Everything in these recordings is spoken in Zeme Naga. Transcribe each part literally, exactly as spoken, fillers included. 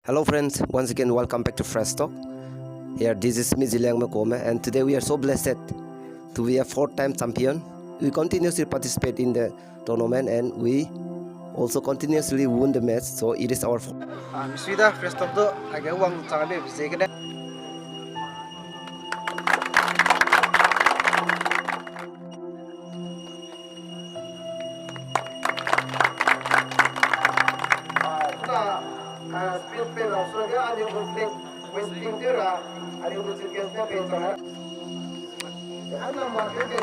Hello friends, once again welcome back to Fresh Talk. Here, this is me Ziliang Mekome, and today we are so blessed to be a four-time champion. We continuously participate in the tournament and we also continuously won the match. So it is our fo- Ah, misui da Fresh Talk du, age wang chang be bise kene. Ah, suna, ah, speed pe lau suna ge, ani gu fling, wing fling tew ra, ani gu chicken te pe chang. Ana ma ke ke.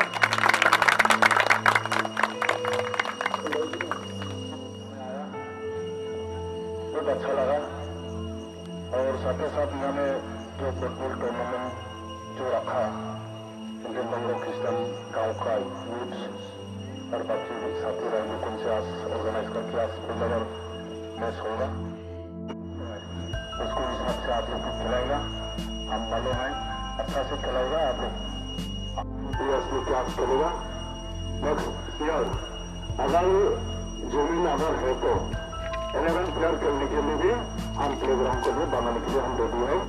बहुत अच्छा लगा। और साथ ही साथ मैंने जो football tournament जो रखा, इंडियन बंगलो क्रिश्चियन गांव का यूथ और बाकी भी साथी भाई लोगों से आज ऑर्गेनाइज करके आज पहला बार मैच होगा। उसको हिसाब से आप लोग को खिलाएगा, हम मालूम है, अच्छा से खिलाएगा आप लोग। प्लेयर्स में क्या खेलेगा? नेक्स्ट प्लेयर, अगर जमीन अगर है तो इलेवन प्लेयर खेलने के लिए भी हम प्लेग्राउंड को भी बनाने के लिए हम रेडी हैं।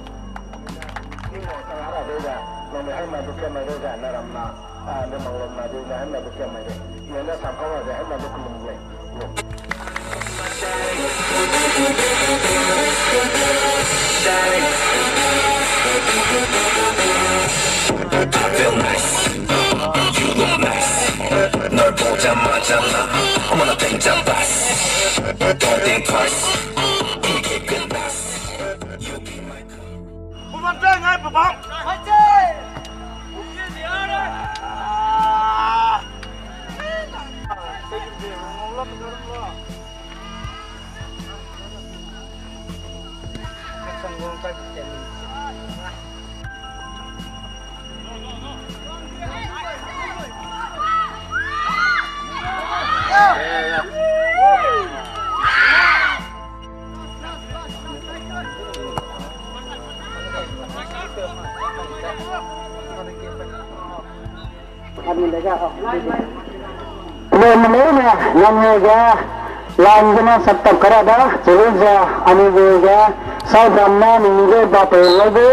I feel nice, you look nice. 널 보자마자 나 어머나 땡 잡았어. Don't think twice. 이게 끝났어. You be my girl. Hello, mene ne, nang ne ge, line gene sap tap kara da, chelu ze, ani gu ge, sai dam ne, ni ge, ba pe lai gu,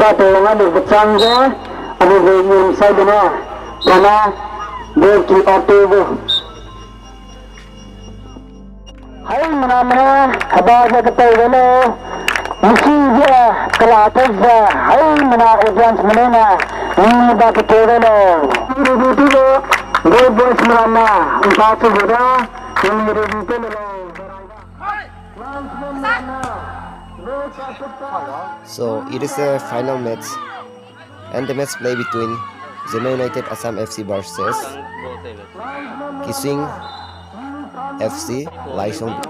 ba pe lai gu, bechang ge, ani gu, ni sai gene, bana, de ki auto gu. Hai mena mena, heba ze ketei de le, misi ze, kela te ze, hai mena audience mene ne, ni ba ketei de le. Ready to go, boy boys mena mena, mpa che de da, ni ready to le. So, it is a final match. And the match play between Zeme United Assam F C versus Kising F C Laisong.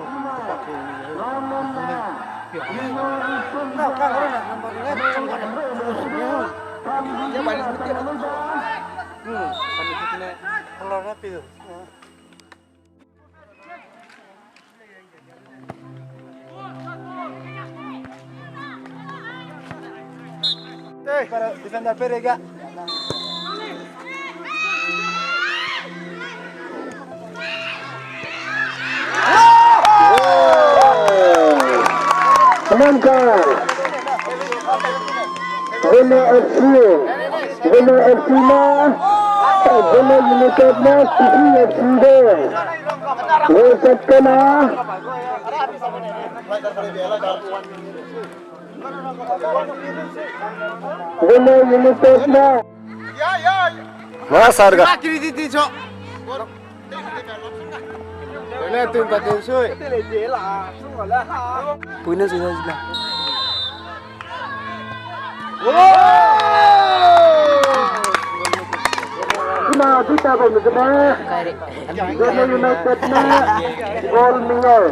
Defender perega. Menang ka. Zeme F C, Zeme F C na, Zeme United na, Kising F C de. World Cup kena. Zeme United na. Mara sarga. Puina sui na. Kuna duta bai mezeme. Zeme United na goal mingeu.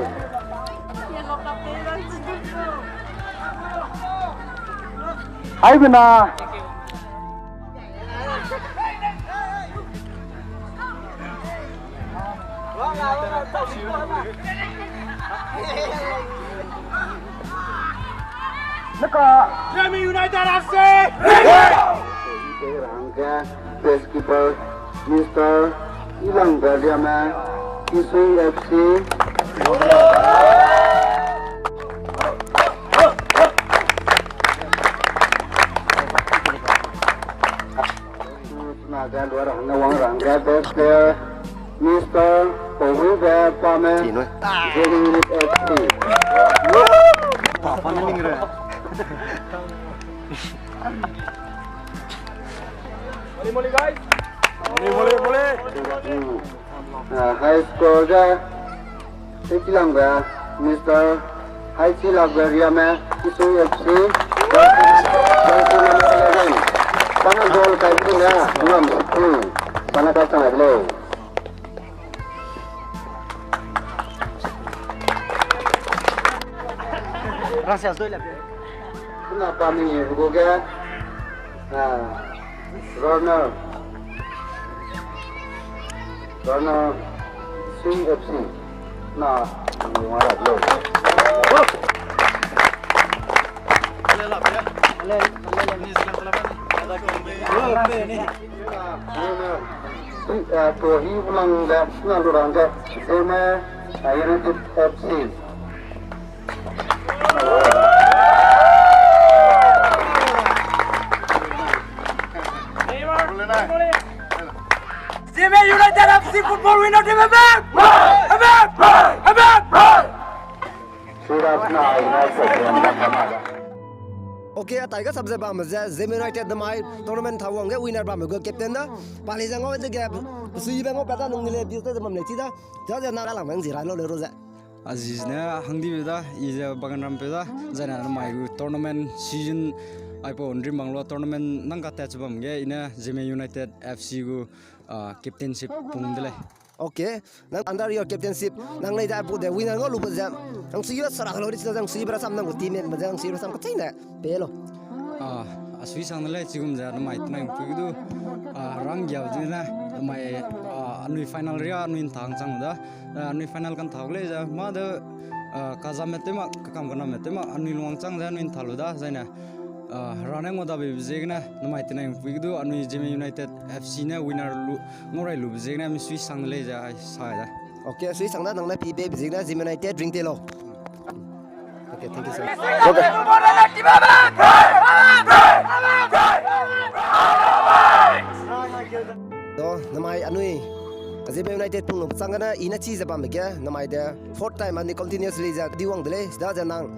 Hai bena. Naka. Zeme United F C! Hangge, goalkeeper, Mister Ilang Galiame, Kisui F C. Aga luar hangge wang rangge best player, Mister Pauwibe Pame, Zeme Unit F C. Papa ne ning re. Mole, mole, guys. Mole, mole, mole. Ah, high score ga Teichilangbe Mister Haichilakbe Riame, Kisui F C, jersey number eleven. Pana goal kai pina, ngam sipui. Pana ka chang le. Gracias, doy la. Kuna pami rugo ga, ah, runner. Runner, Swing F C. Na, ni wara lo. Runner, ah, to hi ulang ga, na lurang ga, Zeme, ah, United F C. Zeme United F C football winner team, abang! Abang! Abang! Okay, a tai ga sap ze bam ze Zeme United namai tournament tha wang ge winner bam gu captain da. Pali zang o de ge sui bang o pa da nung ni le bi te bam le chi da. Ja ja na ga lang bang ji ran lo le ro ze. Aziz ne hangdibe da, i ze Baganrampeu da, zaine namai gu tournament season, aipau Nrimbangloa tournament nang ka tat bam ge, i ne Zeme United F C gu, ah, captainship pung de lei. Okay, nang under your captainship, nang lei da aipau de winner ngau lu ba ze, nang sui ba sara lo ri chi da, nang sui ba rasam nang gu teammate ba ze, nang sui ba rasam ka chai ne. Pe lo. Ah, a sui sang de lei, chigum ze, namai tenai pui du, ah, rang giau de ne, namai, ah, anui final ria, anui ntang chang da, ah, anui final kan thau lei ze, ma de, ah, ka zam me te ma, ka kam ka nam me te ma, anui luang chang ze, anui ntha lu da, zaine, ah, rane ngau da be ziegene, namai tenai pui du, anui Zeme United F C ne winner lu, ngau rai lu ziegene, mi sui sang de lei ze, ai, sai da. Okay, sui sang da nang ne pi be ziegene Zeme United drink te lo. Okay, thank you so much. Okay. So, namai anui Zeme United pung lo chang gana i ne chi ze bam ge, namai de fourth time anui continuously ze di wang de lei, da ze nang,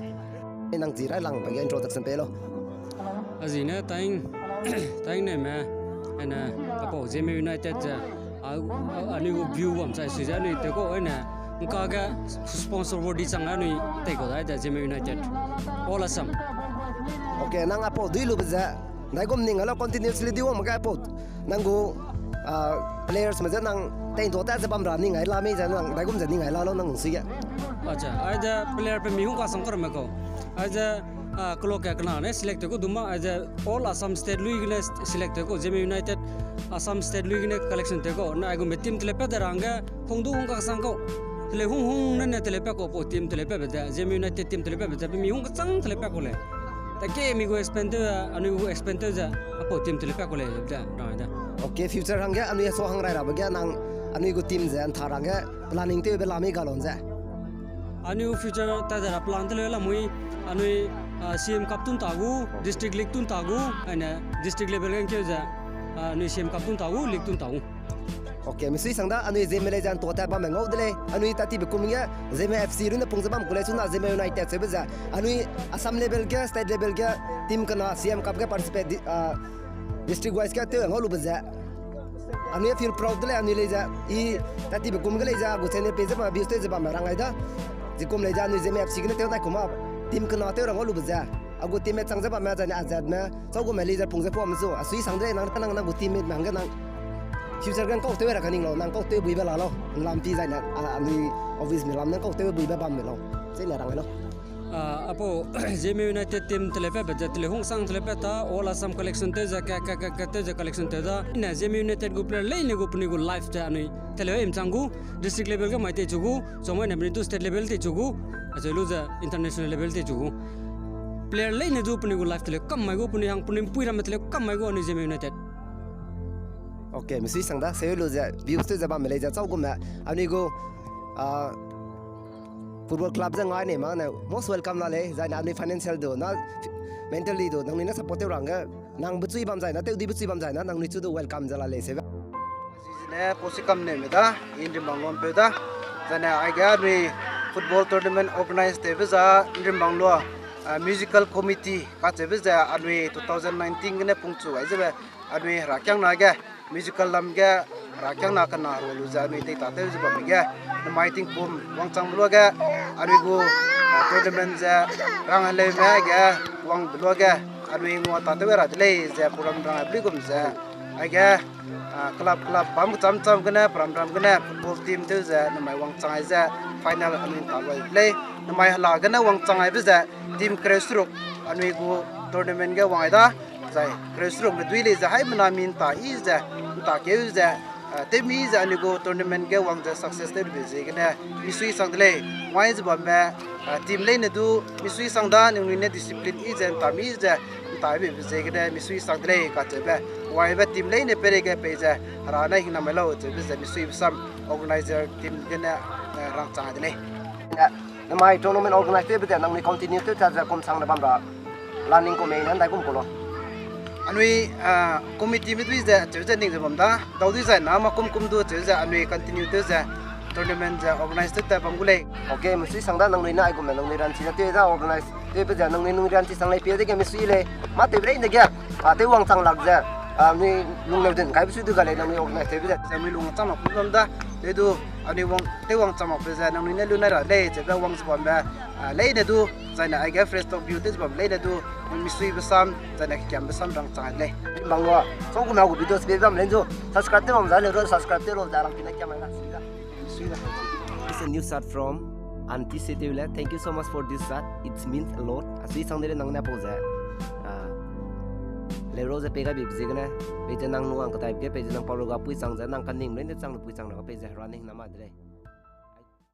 nang ji rai lang ba ge introduction pe lo. Azine taing, taing ne me, ene, apau Zeme United ze, a, a, anui gu view bam chai sui ze anui te ko, ene, ngka ge sponsor body chang anui te ko dai de Zeme United. All Assam. Okay, nang apau dui lu be ze, dai gum ning alo continuously di wang ma ge apau, nang gu, ah, players me ze nang te ndo ta ze bam ra ning ai la mei ze nang dai gum ze ning ai la lo nang sui ge. Acha, ai de player pe mi hung ka sang kar me ko. Ai de Ah, kelo ke kena ne select te ko duma, as a all Assam state lui gene select te ko, Zeme United Assam state lui gene collection te ko, na ai gu me team tele pe de rang ge, hung du hung ka sang ko. Tele hung hung ne ne tele pe ko, apau team tele pe be de, Zeme United team tele pe be de, pe mi hung ka chang tele pe ko le. Ta ke mi gu expand te, anui gu expand te ze, apau team tele pe ko le, de, rang de. Okay, future hang ge, anui so hang rai ra be ge, nang, anui gu team ze, ntha rang ge, planning te be la mi ga lon ze. Anui future ta da plan te le la mui, anui, ah, C M Cup tun ta gu, District League tun ta gu, ane District level ge keu ze, ah, anui C M Cup tun ta gu, League tun ta gu. Okay, mi sui sang da, anui Zeme lei zan to ta bam ngau de lei, anui ta ti be kum ge, Zeme F C rune pung ze bam ku lei, suna Zeme United se be ze, anui Assam level ge, state level ge, team kena C M Cup ge participate di, ah, district wise ge te ngau lu be ze. Anui feel proud de lei, anui lei ze, i, ta ti be kum ge lei ze, gu channel page ze ma, views te ze bam rang ai da. Zi kum lei ze, anui Zeme F C gene te nai kuma, team kena te rang lu be ze. A gu teammate chang ze bam me, zane azat me, chau gu me lei ze pung ze pua me zu. A sui sang de lei, nang, nang, nang gu teammate me hang ge nang. Future ge nang kau te ra ka ning lo, nang kau te bui be la lo. Lam pi zane, a, anui office me lam nang kau te bui be bam me lo. Zene rang lo. Ah, apau, Zeme United team tele pe be ze, tele hung sang tele pe ta, All Assam collection te ze, ka, ka, ka, ka te ze collection te da. Ne Zeme United gu player leine gu penui gu life ze anui tele im chang gu, district level ge mai te chu gu, so mai ne penui du state level te chu gu, ache lu ze international level te chu gu. Player leine du penui gu life tele kam mai gu, penui hang penui pui ram tele kam mai gu anui Zeme United. Okay, mi sui sang da, se lu ze, views te ze bam me lei ze, chau gu me, anui gu, ah, Football club ze ngai ne ma ne most welcome la lei, zai ne anui financial du na, mentally du nangnui ne support tew rangge, nang bechui bam zai na, tew di bechui bam zai na, nangnui chu du welcome ze la lei sebe. Zizene posikam ne me da, Nrimbang Luampeu da, zai ne aige anui football tournament organize tewbe za Nrimbang Lua, ah, musical committee kacheube ze anui two thousand nineteen gene pungchu ai zebe, anui herakiangna ge, musical lam ge, herakiangna kena rua lu ze anui teitatew ze bamme ge, namai tingkum wangchangbe luage, anui gu, ah, tournament ze rang heleume ge, wangbe luage, anui ngua tatew ra de lei ze program rang ai be luigum ze, aige, ah, club club bam kecham cham gene, peram ram gene, football team tew ze namai wangchang ai ze final anui nta gai de lei. Namai hela gene wangchang aibe ze team kereu seruk anui gu tournament ge wang ai da, zai kereu serukme dui lei ze haimena mi nta i ze, nta keu ze, ah, tewmi ze anui gu tournament ge wang ze success tew lube ziegene misui sang de lei. Wai ze bambe, ah, team leine du misui sang da, ningnui ne discipline i ze nta mi ze, nta bebe ziegene misui sang de lei kacheube. Waibe team leine peireige pei ze, hera ne hing namai lau cheube ze misuibe sam organizer team gene, eh, rangchang ai de lei. Namai tournament organize tewbe ze nangnui continue tew ta ze kum sang de bam ra planning kum mei nan dai kum ku lo. Anui, ah, committee me dui ze cheu ze ning ze bam da, dau dui zai na ma kum kum du cheu ze anui continue tew ze tournament ze organize tew ta bam gu lei. Okay, misui sang da nangnui ne aigum me nangnui ranchi ne tew da organize tewbe ze nangnui nung ranchi sang lei pie dege misui lei. Mâ tewbe leine ge, ah, tew wangchang lak ze, ah, nui lungneu den kaibe sui du ga lei nangnui organize tewbe ze. Ze anui lung chang mak pu bam da, tew du, anui wang, tew wangchang makbe ze nangnui ne lu nai ra lei, cheube wang ze bambe, ah, leine du, zai ne aige Fresh Talk View tew ze bam leine du, misuibe sam, zai ne kekiambe sam rangchang ai de lei. Bang lua, song kum na gu video sebe bam lei zu, subscribe tew bam za lei ro, subscribe tew lo za rang pi ne kiam ai na, sui da. Sui da. It's a new shirt from Auntie Seteule. Thank you so much for this shirt. It means a lot. Asui sang de le nang ne pau ze, ah, leu ro ze pei gai bibe ziegene, pei ze nang nung ang ketai ge, pei ze nang pau ro ga pui chang ze, nang kaning lei ne chang lu pui chang ra ga pei ze hera ne hing namai de lei.